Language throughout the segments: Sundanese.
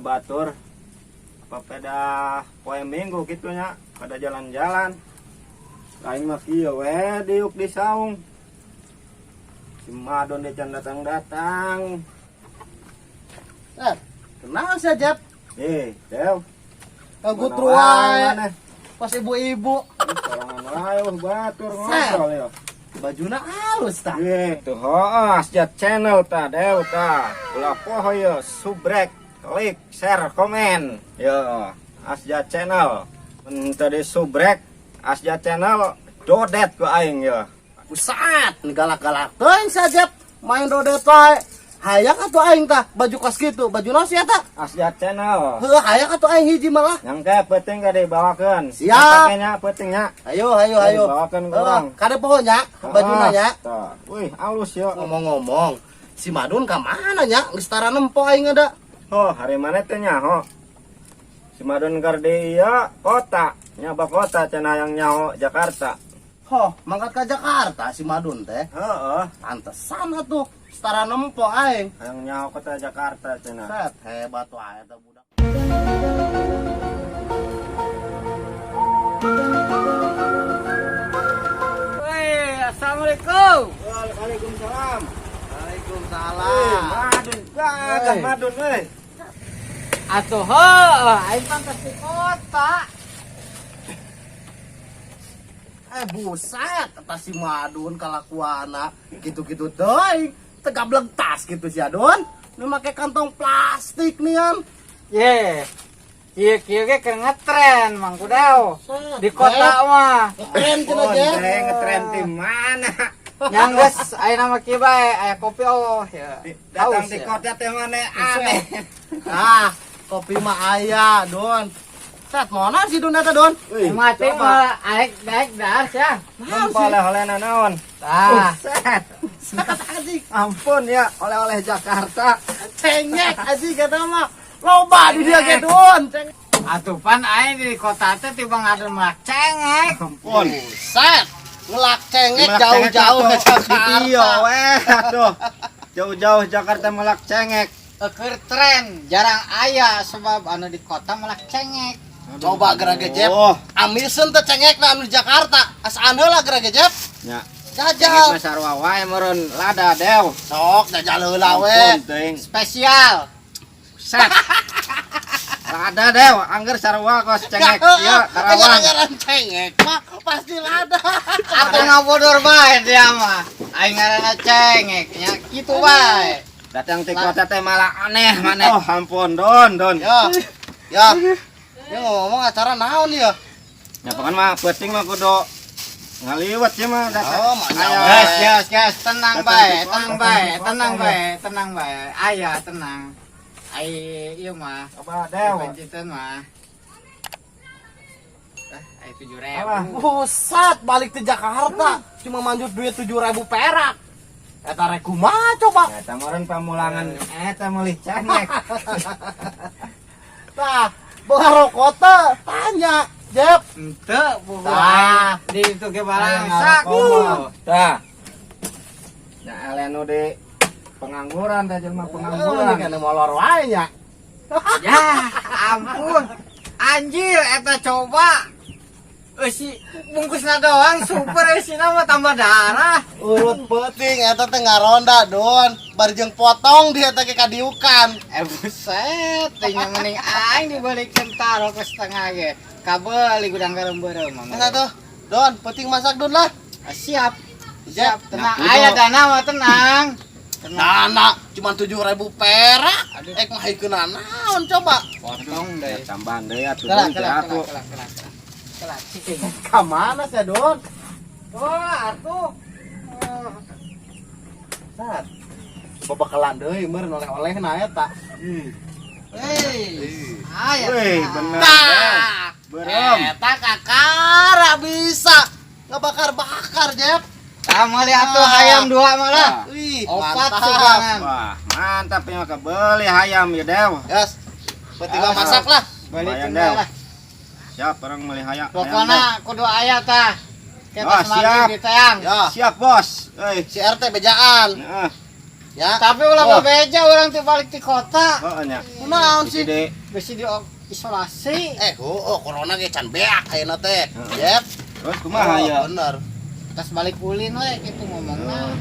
ya batur. Apa peda poe Minggu kitu nya, pada jalan-jalan. Lain mah kieu we diuk di saung. Si Madon dia can datang-datang. Eh, kenal sih, Jep. Eh, Dew. Kagut Mana wae wae. maneh? Pas ibu-ibu. Sorangan wae wah batur ngobrol ya. Bajuna halus tah. Tuh oh, Asjad Channel ta Dew ta. Ulah poho yo subrek, klik, share, komen. Yo, Asjad Channel. Mun tadi subrek Asjad Channel dodet ku aing yo. Buset, nih galak-galak teuing sia, Jep. Main dodet wae. Hayang atuh aing tah baju kos kitu, baju naon sih eta? Asjad Channel. Heuh, hayang atuh aing hiji malah. Yang kayak penting gak dibawakeun. Siap. Pakainya pentingnya. Ayo, ayo, ayo. Dibawakeun ke Heuh, urang. Kade pokoknya bajuna nya. Tah. Wih, halus yo. Ngomong-ngomong, si Madun ka mana nya? Geus tara nempo aing ada. Oh, hari mana teh nyaho? Si Madun keur di ieu kota, nyaba kota cenah yang nyaho Jakarta. Hoh, mangkat ka Jakarta si Madun teh. Heeh, Pantesan atuh, setara nempo aing. yang nyaho kota Jakarta cenah. Set, hebat wae eta budak. Weh, assalamualaikum. Waalaikumsalam. Wih, Waalaikumsalam. Madun, gagah Hei. Madun euy. Atuh heuh, aing pantas di kota. Eh buset, kata si Madun kalakuana gitu-gitu teuing. Tegablek tas gitu si Adun. Nu make kantong plastik nih an. Ye. Kieu kieu ge keur ngetren Mang Kudaw. Di kota mah. Ngetren cenah Pon, je. teh ngetren di mana? Yang geus ayeuna mah kieu bae aya kopi oh ya. Datang Haus di ya. kota teh mana aneh. Ah, kopi mah aya, Don. Set, mau naon si Don eta, Don? Wih, Mati coba. mah aek daek dahar sia. Naon Nempo sih? oleh-olehna naon? Tah, Buset. Set anjing. Ampun ya, oleh-oleh Jakarta. Cengek anjing kata mah. Loba di dia ge, Don. Cengek. Atuh pan aing di kota teh tiba ngadu melak cengek. Ampun. Buset. Ngelak cengek Melak jauh-jauh ke cengek atuh. Jakarta. Iya weh, atuh. Jauh-jauh Jakarta melak cengek. Keur tren jarang aya sebab anu di kota melak cengek. Coba geura ge, Jep. Oh, Amisen teh cengek na anu di Jakarta. Asaan heula geura ge, Jep. nya. Cengek Jajal. mah sarua wae meureun lada dew. Sok jajal heula we. Ampun teuing. Spesial. Set. Lada dew, angger sarua kos cengek ieu Karawang. Gara-gara cengek mah pasti lada. Atau ngabodor bae dia mah. Aing ngaranna cengek nya kitu bae. Datang di kota teh malah aneh maneh. Oh, ampun Don, Don. Ya. Ya. Ya ngomong acara naon ya? Ya pokoknya mah penting mah kudu ngaliwet ya mah datang. Oh, mah Aya. Gas, gas, gas, tenang Datang bae, di kota, tenang datang bae, di kota, tenang bae, tenang bae. Aya tenang. Ai ieu mah. Coba dew. Panciten mah. Ah, ai 7.000. Alah. Buset, balik ke Jakarta cuma manjut duit 7.000 perak. Eta rek kumaha coba? Eta meureun pamulangan eta meuli cengek. Tah, bawa rokok teh, tanya, Jep. Henteu puguh Tah. aing di itu ge barang Aya sak. ngarokok. Tah. Ya elenu di pengangguran teh jelema Pengangguran pengangguran. kan molor wae nya. Ya, ampun. Anjir eta coba. Eusi bungkusna doang super eusina mah tambah darah. Urut peuting eta teh ngaronda, Don. Bari jeung potong dia teh ke kadiukan. Eh buset, tinggal mending aing dibalikin taro ke setengah ge. Kabeli gudang garam beureum mah. Eta tuh, Don, peuting masak Don lah. Ah, siap. Siap, tenang. Nah, Aya dana mah tenang. Tenang. Dana cuma 7.000 perak. Aduh. Ek mah hikeun naon coba. Potong Ya deh. tambahan deui atuh Kelak, Don teh kelak, atuh. kelak, kelak, kelak. Kelak, cicing. Ka mana sih, Don? Oh, atuh. Oh. Sat. Babakalan deui meureun oleh-oleh na eta. Hei. Aya. Wih, bener. Tah. Beureum. Eta kakara bisa ngebakar-bakar, Jep. Tah meuli atuh hayam dua malah. Wih, Opat mantap. sugangan. Wah, mantap ya kebeli hayam ya dew. Yes. Penting mah masak lah. Balikin Lumayan, Dew. lah. Siap orang meuli hayam. Pokona kudu aya tah. Kita Ah, semakin siap. di teang. Ya, Siap, Bos. Euy. si RT bejaan. Heeh. Ya. Tapi ulah bebeja urang teh balik ti kota. Heeh nya. Kunaon sih? Bisi di isolasi. Oh, corona ge can beak ayeuna teh. Yep. Terus kumaha ya? Bener. Tas balik ulin we kitu ngomongna.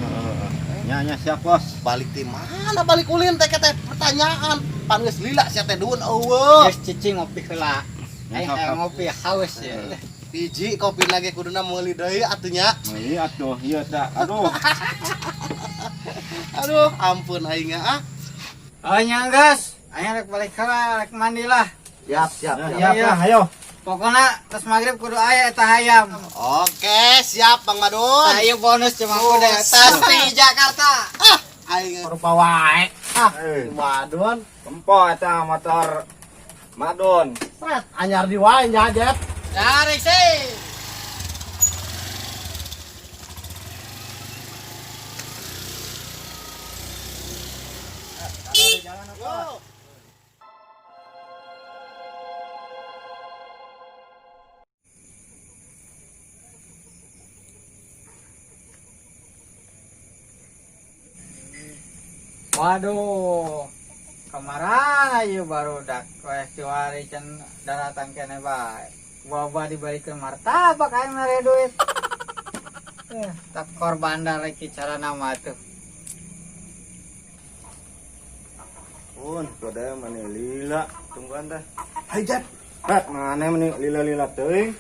Nya nya siap, Bos. Balik ti mana balik ulin teh teh pertanyaan. Pan geus lila sia teh duun eueuh. Geus cicing ngopi heula. Aing hayang ngopi haus ya. Hiji kopi lagi kuduna meuli deui atuh nya. Meuli atuh ieu tah. Aduh. Aduh, ampun aing ah. Oh nya geus. Aing rek balik heula, rek mandi lah. Siap, siap, siap lah, ayo. Pokoknya tes maghrib kudu aya eta hayam. Oke, siap Bang Madun. Tah ieu bonus cuma kudu tas di Jakarta. Ah, aing rupa wae. Ah, Madun. Tempo eta motor Madun. Sret, anyar di wae nya, Jep. Tarik sih. Waduh, kemarin aja baru dak kiwari can daratan kene bae. Bawa dibalikin martabak aing mere duit. Tak korban lagi cara nama tuh. Pun, kode mani lila tungguan teh. Hai Jep. Rat, mana mani lila-lila teuing?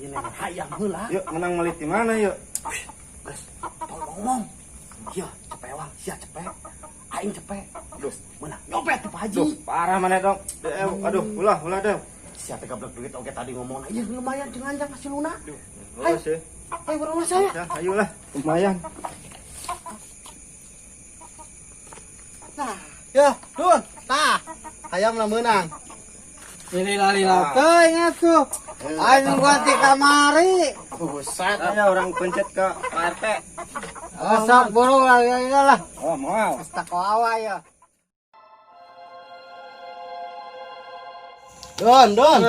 Ieu hayang heula. Yuk, menang meuli di mana yuk? Geus, tong ngomong. Iya, cepewang, sia cepet. Aing cepet. Aduh, meunang nyopet tuh Pak Haji. Duh, parah mana dong. Aduh, ulah deh. Sia teh gablek duit oge tadi ngomong. Iya, lumayan jeung anjang kasih luna. Aduh, ayo sih. Ayo urang saya. Ya, ayolah, lumayan. Nah, ya, Dun. Tah, hayamna meunang. Lila-lila teuing atuh. Aing nungguan ti kamari. Buset. Ayo orang pencet ke Pak RT. Oh, sok buru lah, lah. Oh, mau. Astaga ya. Don, Don.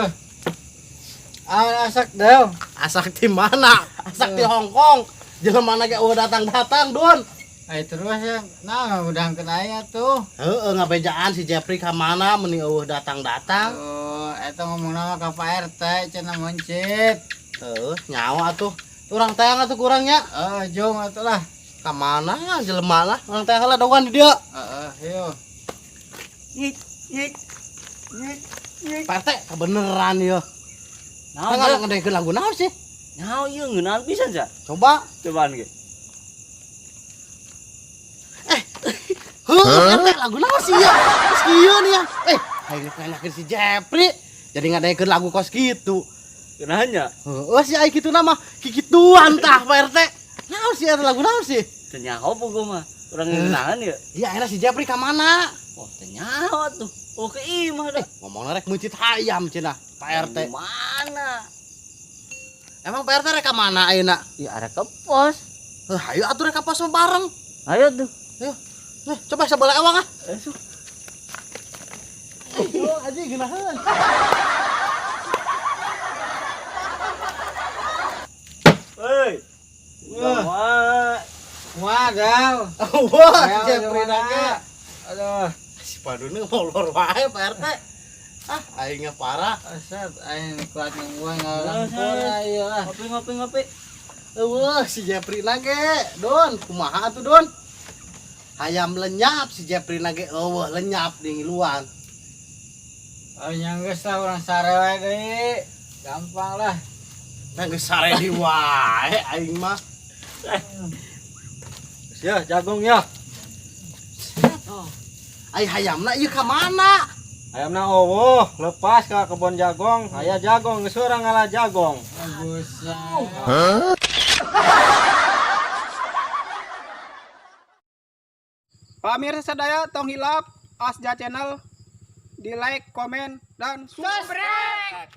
Asak dew. Asak di mana? Asak di Hong Kong. Jelema ge eueuh datang-datang, Don. Ayo terus ya. Nah, udah kena aya tuh. Heeh, ngabejaan si Jepri ka mana meni eueuh datang-datang. Tuh, eta ngomongna mah ka Pak RT cenah mencit. Heuh, nyawa atuh. Urang teang atuh kurangnya. Heeh, jung atuh lah. Ka mana jelema lah? Urang teang heula dogan di dieu. Heeh, yuk. Yik, yik. Yik, yik. Pak RT kebeneran ieu. Naon nah, ngedengeun lagu naon sih? Naon ieu ngeunahan pisan sia. Coba, cobaan ge. Heuh, RT lagu naon sih ieu? Kos kieu nih ya. Aing ngenakeun si Jepri. Jadi ngadengeun lagu kos kitu. Ngeunahan nya? Heuh, si aing kitu nama kikituan tah Pak RT. Naon sih eta lagu naon sih? Teu nyaho gua mah. Urang ngeunahan ieu. Iya, enak si Jepri ka mana? Oh, teu nyaho atuh. Oh, ke imah dah. Ngomongna rek meuncit hayam cenah Pak RT. Mana? Emang Pak RT rek ka mana ayeuna? Ya arek ke pos. Heuh, hayu atuh rek ka pos mah bareng. Ayo tuh. Ayo. Nih, coba sebelah ewang ah. Ayo. Ayo, aji geunaheun. Hei. Wah. Waduh. Wah, si Jepri nage. Aduh. Si Padune molor wae Pak RT. Ah, aing parah. Set, aing kuat nungguan ngalampur ayo ah. Ngopi ngopi ngopi. Eueuh, si Jepri nage. Don, kumaha atuh Don? Hayam lenyap si Jepri nage eueuh lenyap di ngiluan. Oh, nya geus lah urang sare wae deui. Gampang lah. Nah, geus sare di wae aing mah. Ya, jagung ya. Ai hayamna ieu ka mana? Hayamna eueuh, lepas ka kebon jagong, aya jagong geus urang ngala jagong. Buset. Hah? Pamirsa sadaya tong hilap Asja Channel di like, komen, dan subscribe.